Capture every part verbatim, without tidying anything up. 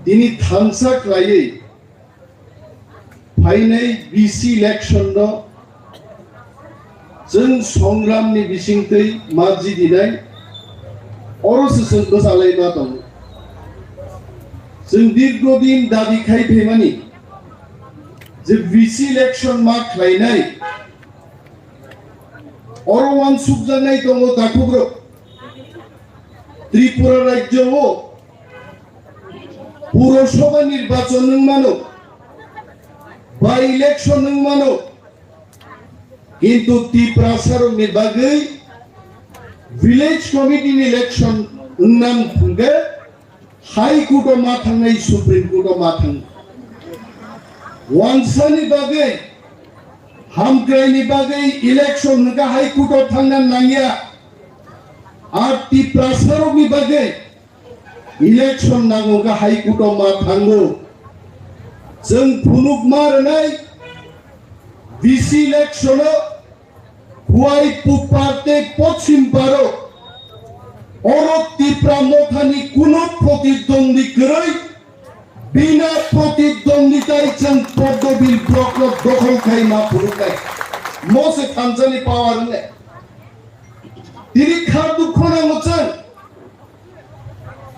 Tini thansa khlaiwi phainai B C election no chwng songramni bisingtwi ma jidinai, oro se chwng bwchalai ma tongo. Chwng dirgo din dabi khai phaimani je B C election ma khlainai, oro uansukjaknai tongo takhukrok. Tripura rajyo o Purosabha nirbachon wng mano, by election wng mano, kintu Tiprasarokni bagwi village committee ni election wngna hwnkhe High Court o ma thangnai, Supreme Court o ma thang. Wansani bagwi, hamkraini bagwi election hwnkhe High Court o thangna nangya. Ar Tiprasarokni bagwi election nango khe High Court o ma thango. Chwng phunukma rwnai B C election o Khwai Pupar tei Pochim Baro oro Tipra Mothani kuno protidwandi kwrwi bina protidwanditai chwng Pordobil block no dokhol khai ma phunuknai. Mose thansani power wngnai. Tini kha dukho nango chwng.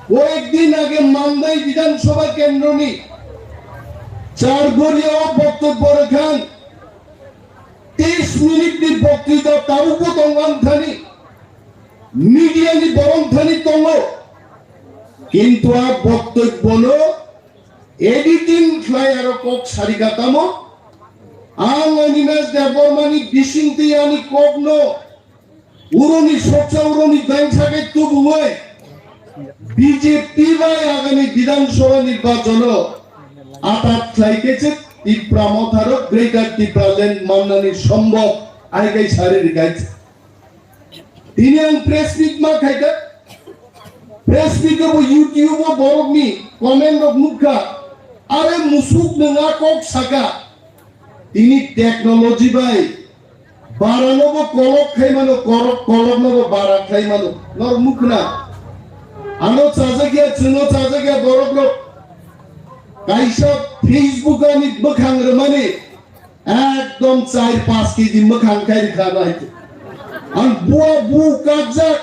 Koyek din age Mandai Bidhan Sabha Kendroni Chargoria o boktobbo rwkha ang. Teis minute ni boktwita tabukbo tongo ang thani. Media ni borok thani tongo. Kintu a boktobbo no editing khlai aro kok sari kha tamo. Ang Animesh Debbarma ni bisingtwi ani kok no Uroni soksa uroni dangsa khe tubuwi B J P bai agami Bidhan Sabha nirbachon o atat khlai khe se Tipra Motha rok Greater Tipraland mannani sombhob ai kai sari rwkha. Tini ang press meet ma khaikha, press meet o bo YouTube o borok ni comment rok nukha, are musuk nwng a kok saka, tini technology bai Baranobo kolok khai mano, kolok, koloknobo bara khai mano. Norok mukhna. Ano chajakya, chwngno chajakya borok rok. Kaisa Facebook ani bwkhang rwmani ekdom char panch kg bwkhang khai rwkha no hai. Ang bua bu kakjak.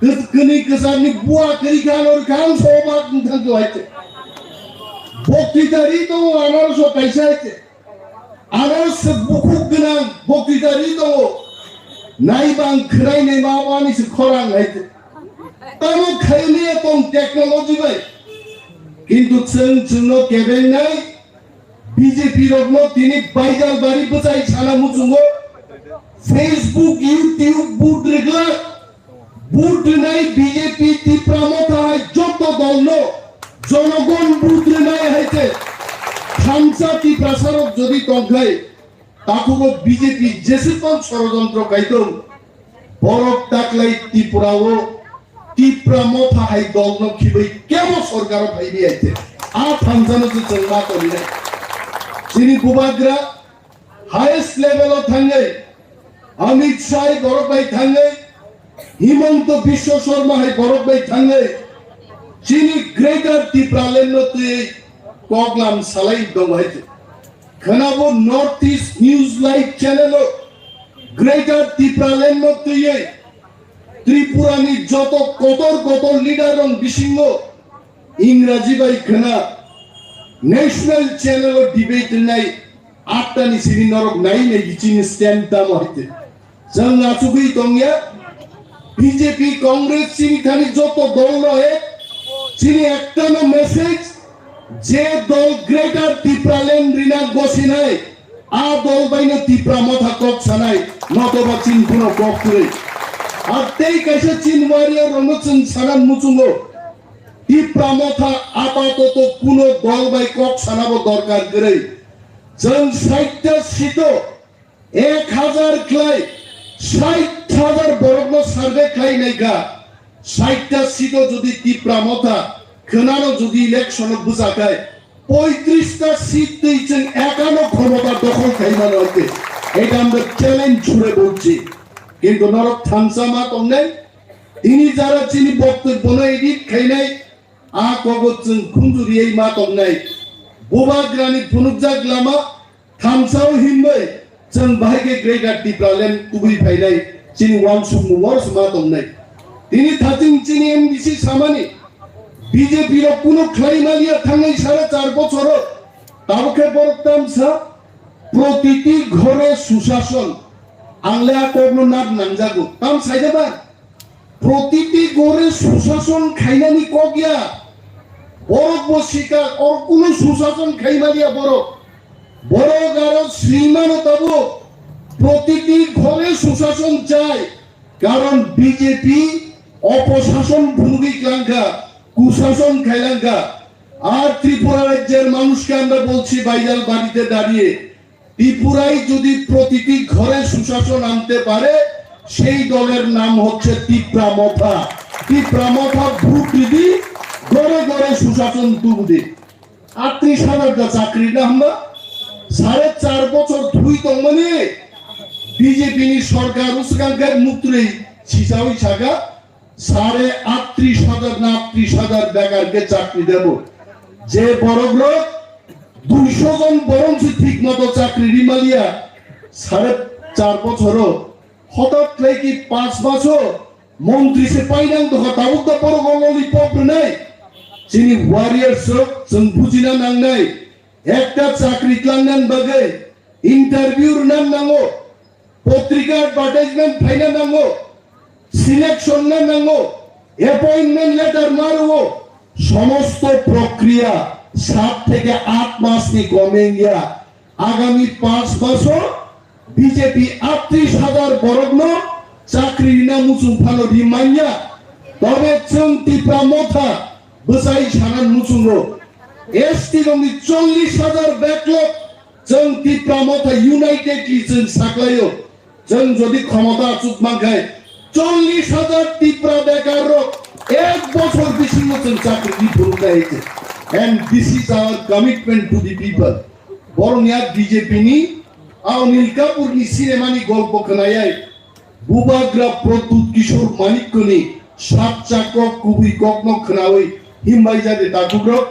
Kw-, kwni kwcharni bua kwrwi kha no rwkha ang soba wngthang khe hai. Boktwita ri tongo anarso kaisa hai. Aro se bukhuk gwnang boktwita ri tongo. Nai bang khwnai nai ma wani se khorang hai. Tamo khaini tong technology bai. Kintu chwng chwngno kebengnai B J P rokno tini baijal bari bwchai sana muchungo. Facebook, YouTube, but rwgwlak. Vote rwnai B J P Tipra Motha hai joto dolno jonogon vote rwnai hai se thansa Tiprasarok jodi tongkhai, takhukgo B J P jeswkon sorojontro kaitong, borok taklai Tripura o Tipra Motha hai dolno khibai kebo sorkaro phaibi hai se. A thansano se chwng ma tolinai. Chini bubagra highest level o thangwi Amit Shah hai borok bai thangwi, Himanta Biswa Sarma hai borok bai thangwi, chini Greater Tipraland no twi koklam salai tongo hai. Khwnabo North East News Live channel o Greater Tipraland no twiwi Tripura ni joto kotor kotor leader rok bisingo Ingraji bai khwna national channel o debate rwnai atta ni simi norok nai nai chini stand tamo hai te. Chwng achugwi tongya B J P Congress chini thani joto dol no he chini ekta no message je dol Greater Tipraland rina gosinai a dol bai no Tipra Motha kok sanai notoba chin kuno kok kwrwi. Ar tei kaisa chin warrior rok no chwng sana muchungo. Tipra Motha apatoto kuno dol bai kok sanabo dorkar kwrwi. Chwng sait ta seat o ek hazar khlai sait hazar borokno survey khlai nai kha. Sait ta seat o jodi Tipra Motha khwnano jodi election o bwcha khai poitris ta seat twi chwng ekano khomota dokhol khai mano hwnkhe. Eta amda challenge chhure bolchi. Kintu norok thansa ma tongnai. Tini jara chini boktobbono edit khainai, A kogo chwng khunju riyai ma tongnai. Bubagrani phunukjak lama thamsao hinbai chwng bahai khe Greater Tipraland tubui phainai chini uansukmung oro se ma tongnai. Tini thating chini M D C samani B J P rok kuno khlai maliya thangnai sara char bochoro. Tabuk khe borok tamsa protiti ghore susason. Ang le a kokno nat nangjago. Tam saida ba? Protiti ghore susason khainani kok ya. Borok bo sikha, oro kuno susason khaimaliya borok. Borok aro swimano tabuk protiti ghore susason chai. Karon B J P oposason phunugwi klangkha, kusason khailangkha. আর ত্রিপুরা রাজ্যের মানুষকে আমরা বলছি বাইজাল বাড়িতে দাঁড়িয়ে, ত্রিপুরায় যদি প্রতিটি ঘরে সুশাসন আনতে পারে, সেই দলের নাম হচ্ছে তিপ্রা মথা। তিপ্রা মথা ভোট দিদি, ঘরে ঘরে সুশাসন তুলদি। আটত্রিশ হাজার টা চাকরি না আমরা সাড়ে চার বছর ধুই তমনি বিজেপি নি সরকার উসকাঙ্গার মুক্তরে সিসাউই সাগা সাড়ে আটত্রিশ হাজার না আটত্রিশ হাজার বেকারকে চাকরি দেব। যে বড় লোক দুইশো জন বরং সে ঠিক মতো চাকরি রিমালিয়া সাড়ে চার বছরও হঠাৎ নাকি পাঁচ মাসও মন্ত্রী সে পাইনাং দোকা তাবুক দা বড় গো ললিপপ নাই। চিনি ওয়ারিয়ার্স রক চং বুঝিনা নাং নাই। একটা চাকরি ক্লান্নান বাগে ইন্টারভিউ নাম নাঙো, পত্রিকা অ্যাডভার্টাইজমেন্ট ফাইনা নাঙো, সিলেকশন না নাঙো, অ্যাপয়েন্টমেন্ট লেটার মারো, সমস্ত প্রক্রিয়া সাত থেকে আট মাস নি কমে গিয়া আগামী পাঁচ বছর বিজেপি আটত্রিশ হাজার বরগ্ন চাকরি না মুসুম ফানো রিমাইয়া। তবে চং তিপ্রা মথা বসাই সানান মুসুমো এসটি রংনি চল্লিশ হাজার ব্যাকলগ চং তিপ্রা মথা ইউনাইটেডলি চং সাকলাইও। Chwng jodi khomota achuk mankhe, chollish hajar Tipra bekar rok ek bochor bisingo chwng chakri di phuruknai hai khe. And this is our commitment to the people. Borokni a B J P ni, a Anil Kapoor ni cinema ni golpo khwnayai, Bubagra Pradyut Kishore Manikya ni sat chakok kubui kokno khwnawi himbai jadi takhuk rok.